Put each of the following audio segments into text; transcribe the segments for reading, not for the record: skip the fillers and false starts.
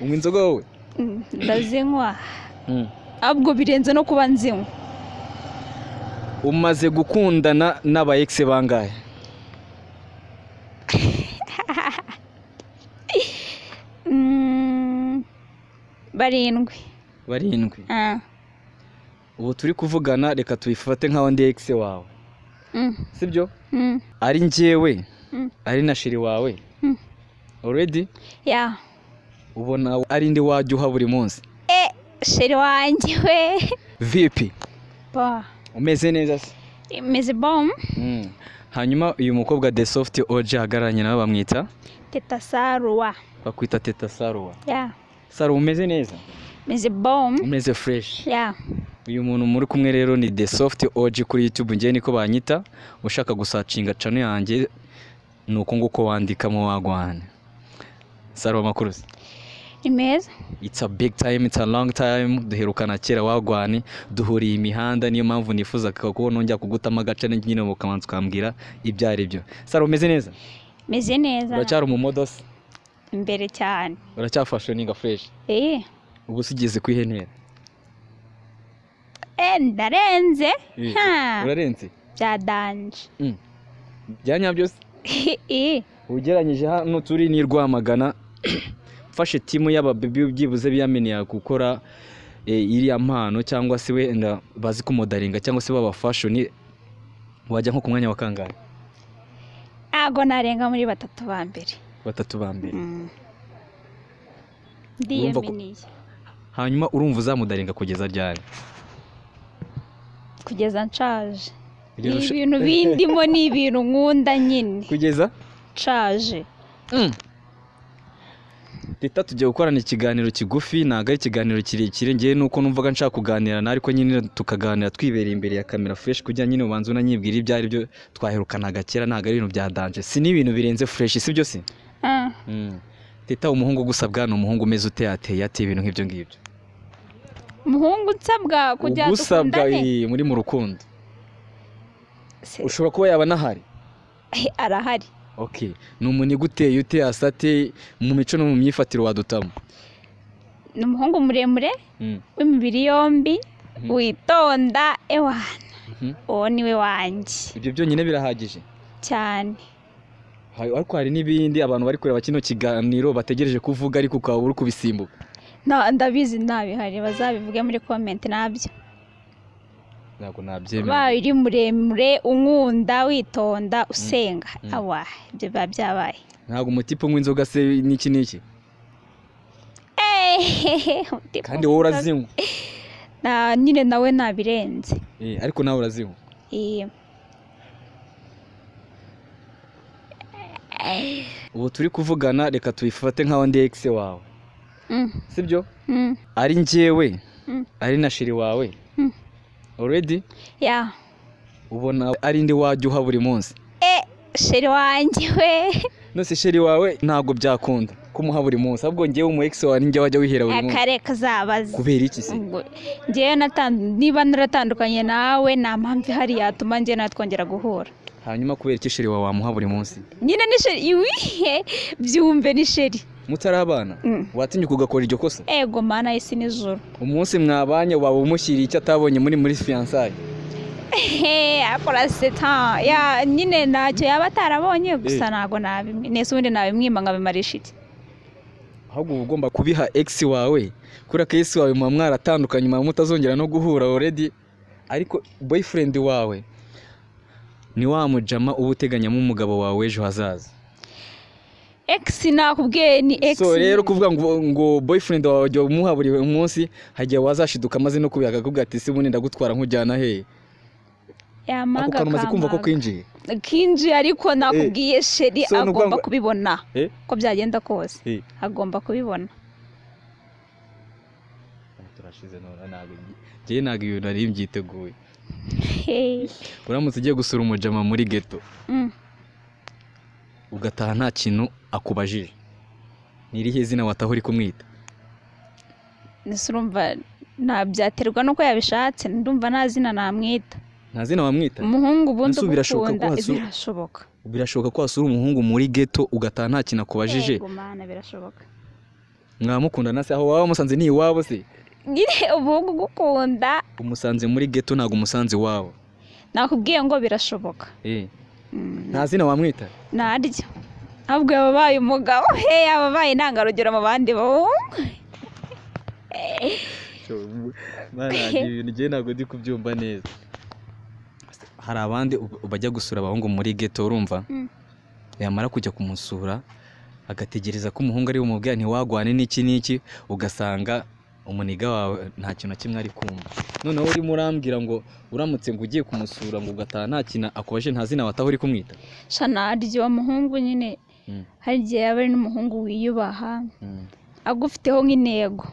Unywa inzoga wowe? Ndazinywa. Ahubwo birenze no kuba nzinywa. Umaze gukundana n'aba ex bangahe? Barindwi. Barindwi. Ubu turi kuvugana, reka tubifate nkaho ndi ex wawe. Sibyo? Ari njyewe, ari na sheri wawe. Already? Yeah. Ubona ari ndi wajya uha buri munsi? Sheri wanjye we. VP. Ba. Umeze neza se? Meze bom. Hanyuma uyu mukobwa The Soft OG ahagararanye nawe bamwita Teta Saruwa. Bakwita Teta Saruwa. Yeah. Saruwa, umeze neza? Meze bom. Umeze fresh. Yeah. Uyu muntu muri kumwe rero ni The Soft OG kuri YouTube, ngiye niko banyita. Ushaka gusacinga channel yanjye nuko nguko wandikamo wagwana. Saruwa, makuru se? Ni meza. It's a big time, it's a long time. Duherukana kera wagwane, duhuriye imihanda, niyo mpamvu nifuza ko nongera kugutama agace nyine mukamanza ukambwira ibyo ari byo. Saruwa, umeze neza? Meze neza. Uracyari umumodosi? Imbere cyane. Uracyafashoninga fresh? Ubu sigeze kwihenera? Ndarenze. Urarenze? Bya danje. Bya nyabyo se? Ugereranyije hano turi ni Rwamagana, mfashe timu y'ababebi byibuze biyameniye gukora iriya mpano cyangwa se wenda bazi kumodaringa cyangwa se baba fashion, wajya nko ku mwanya wa kangahe? Ntago narenga muri batatu ba mbere. Batatu ba mbere. Ndiyaminiye. Hanyuma urumva uzamudaringa kugeza ryari? Kugeza nshaje. Ibintu bindimo ni ibintu nkunda nyine. Kugeza nshaje. Teta, tugiye gukorana ikiganiro kigufi, ntago ari ikiganiro kirekire. Ngewe nuko numvaga nshaka kuganira na, ariko nyine tukaganira twibereye imbere ya kamera fresh, kugira nyine ubanze unanyibwira ibyo ari byo twaherukanaga kera. Ntago ari ibintu bya danger, si n'ibintu birenze fresh, si byo se? Teta, umuhungu gusabwa ni umuhungu umeze ute, ateye ate, ibintu nk'ibyo ngibyo? Umuhungu nsabwa kugira dukundane muri mu rukundo, ushobora kuba yaba nahari? Arahari. Okay, ni umuntu iguteye ute, asate mu mico no mu myifatire wadutamo? Ni umuhungu muremure w'imibiri yombi, witonda, ewana. Uwo niwe wanjye. Ibyo byonyine birahagije cyane. Ariko hari n'ibindi abantu bari kureba kino kiganiro bategereje kuvuga, ariko ukaba uri kubisimbuka. Ndabizi nabihari, bazabivuge muri comment nabyo. Ntabwo nabyemera. Baye uri muremure, unkunda, witonda, usenga. Awa, ibyo biba byabaye. Ntabwo umutipe unywa inzoga se n'iki n'iki? Kandi wowe urazinywa? Nyine nawe nabirenze. Ariko nawe urazinywa? Ubu turi kuvugana, reka tubifate nkaho ndi ex wawe. Sibyo? Ari njyewe, ari na sheri wawe. Already? Yeah. Ubona ari ndi wajya uha buri munsi? Sheri wanjye we. Nose sheri wawe ntago byakunda kumuha buri munsi, ahubwo ngewe umu ex wawe ninjye wajya wihera buri munsi. Akare kazabaza. Kubera iki se? Ngewe niba naratandukanye nawe nta mpamvu ihari yatuma ngewe natwongera guhura. Hanyuma kubera iki sheri wawe wamuha buri munsi? Nyine ni sheri iwihe byumve ni sheri. Mutarabana watinyuka ugakora iryo kosa? Ego mana isi nijoro. Umunsi mwabanye waba umushyiriye icyo atabonye muri fiançailles? Akora setan ya nyine ntacyo yaba atarabonye, gusa ntago nabimwe nese ubundi nabimwima nkabimarisha iki? Ahubwo uba ugomba kubiha ex wawe, kubera ko ex wawe muba mwaratandukanye, muba mutazongera no guhura already. Ariko boyfriend wawe ni wa mujama uba uteganyamo umugabo wawe ejo hazaza. Ex nakubwiye ni ex. So rero kuvuga ngo boyfriend wawe ujya umuha buri munsi, hagiye wazashiduka maze no kubihaga akakubwira ati se ubundi ndagutwara nkujyana he? Ako kantu umaze kumva ko kwinjiye? Kinjiye, ariko nakubwiye sheri agomba kubibona. Ko byagenda kose agomba kubibona. Turashize none ntabwo ngiye, ntabwo ibintu nari mbyiteguye. Uramutse ugiye gusura umujama muri ghetto, ugataha nta kintu akubajije, ni irihe zina wataha uri kumwita? Urumva ntabyaterwa nuko yabishatse, ndumva nta zina namwita. Nta zina wamwita? Umuhungu ubundi ugukunda birashoboka. Birashoboka ko wasura umuhungu muri ghetto ugataha nta kintu akubajije? Yego mana, birashoboka. Mwamukundana se aho waba wamusanze ni iwabo se? Nyine umuhungu ugukunda Umusanze muri ghetto, ntabwo umusanze iwabo. Nakubwiye ngo birashoboka. Nta zina wamwita? Naryo ahubwo yaba abaye umugabo, he, yaba abaye intangarugero mu bandi bahungu. Mana yanjye, ibintu ngiye ntabwo ndi kubyumva neza. Hari abandi bajya gusura abahungu muri ghetto, urumva? Yamara kujya kumusura agategereza ko umuhungu ari bumubwira ntiwagwane n'iki n'iki, ugasanga umuniga wawe nta kintu na kimwe ari kumva. Noneho urimo urambwira ngo uramutse ngo ugiye kumusura ngo ugataha nta kintu akubajije, nta zina wataha uri kumwita? Sha naryo, uwo muhungu nyine hari igihe yaba ari n'umuhungu wiyubaha, agufiteho nk'intego,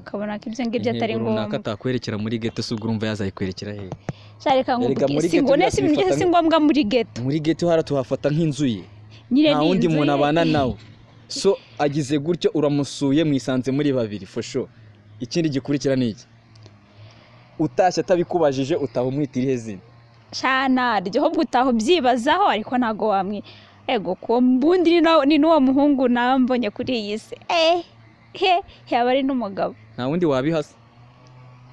ukabona ko ibyo ngibyo atari Intego runaka ngombwa. Atakwerekera muri ghetto se, ubwo urumva yazayikwerekera hehe? Sha reka Erega nkubwire, muri si ghetto ngo byose si bifata si ngombwa muri ghetto. Muri ghetto hara tuhafata nk'inzu ye. Nyine Nta ni wundi inzu muntu ye. abana nawe. So agize gutyo uramusuye, mwisanze muri babiri for sure. Ikindi gikurikira ni iki? Utashye atabikubajije, utaha umwita irihe zina? Sha naryo, ahubwo utaha ubyibazaho, ariko ntabwo wamwe ego ko mbundi ni n'uwo muhungu nawe mbonye kuri iyi si, he, yaba ari n'umugabo. Nta wundi wabihasa?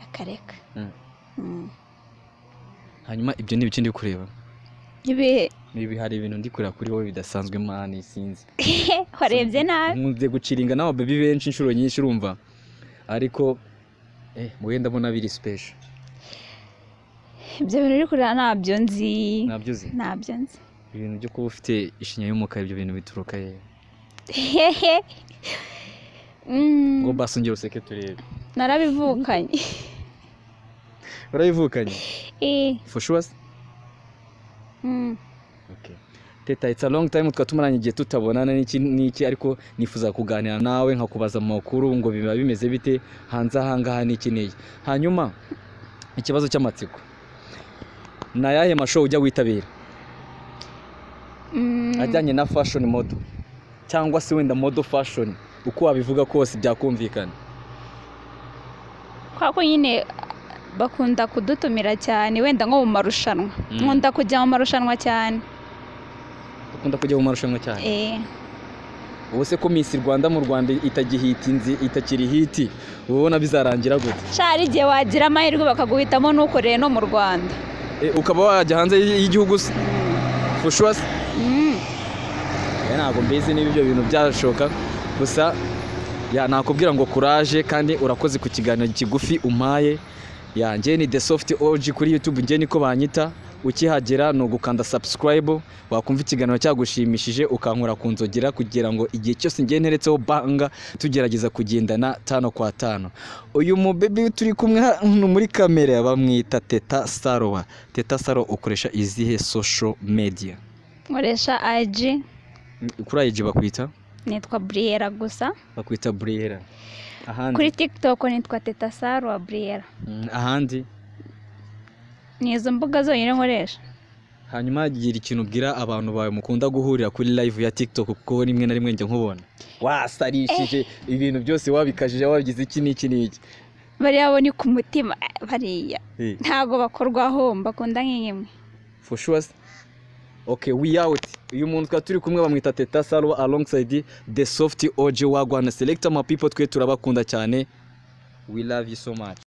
Akareka. Hanyuma ibyo ni ibiki ndi kureba? Ibihe? Niba hari ibintu ndi kureba kuri wowe bidasanzwe, man, sinzi. Warebye nabi. Nkunze guchillinga n'ababebi benshi inshuro nyinshi, urumva, ariko wowe ndabona biri special. Ibyo bintu uri kureba ntabyo nzi. Ntabyo uzi? Ntabyo nzi. Ibintu byo kuba ufite ishinya y'umukara, ibyo bintu bituruka hehe? Hehe. Ngo basi ongera useke turebe. Narabivukanye. Urabivukanye? Eh. For sure se? Mm. Okay. Teta, it's a long time twari tumaranye igihe tutabonana n'iki n'iki, ariko nifuza kuganira nawe nkakubaza amakuru ngo biba bimeze bite hanze ahangaha n'iki n'iki. Hanyuma ikibazo cy'amatsiko, ni ayahe ma show ujya witabira ajyanye na fashion model, cyangwa se wenda model fashion, uko wabivuga kose byakumvikana? Kwa ko nyine bakunda kudutumira cyane, wenda nko mu marushanwa. Nkunda kujya mu marushanwa cyane. Ukunda kujya mu marushanwa cyane? Eh. Ubu se ko Miss Rwanda mu Rwanda itagihita inzi, itakiri hit, uba ubona bizarangira gute? Sha, hari igihe wagira amahirwe bakaguhitamo ntukorere no mu Rwanda. Ukaba wajya hanze y'igihugu se? For sure se? Mm. Ntabwo mbizi niba ibyo bintu byashoboka, gusa ya nakubwira ngo courage kandi urakoze ku kiganiro kigufi umpaye. Ya, njye ni The Soft OG kuri YouTube, njye niko banyita. Ukihagera ni ugukanda subscribe, wakumva ikiganiro cyagushimishije ukankura ku nzogera kugira ngo igihe cyose ngiye nteretseho banga tugerageza kugendana tano kwa tano. Uyu mubebi turi kumwe hano muri kamera bamwita Teta Salwa. Teta Salwa, ukoresha izihe social media? Nkoresha IG. Kuri IG bakwita? Nitwa Briera gusa. Bakwita Briera. Ahandi? Kuri TikTok nitwa Teta Salwa Briera. Ahandi? Ni izo mbuga zonyine nkoresha. Hanyuma gira ikintu ubwira abantu bawe mukunda guhurira kuri live ya TikTok, kuko rimwe na rimwe njya nkubona wasarishije ibintu byose, wabikajije, wabigize iki n'iki n'iki. Bariya bo ni ku mutima, bariya ntabwo bakorwaho, mbakunda nk'imwe. For sure. Okay, we out. Uyu muntu twari turi kumwe bamwita Teta Salwa alongside The Soft OG wagwana Selector. My people, twe turabakunda cyane. We love you so much.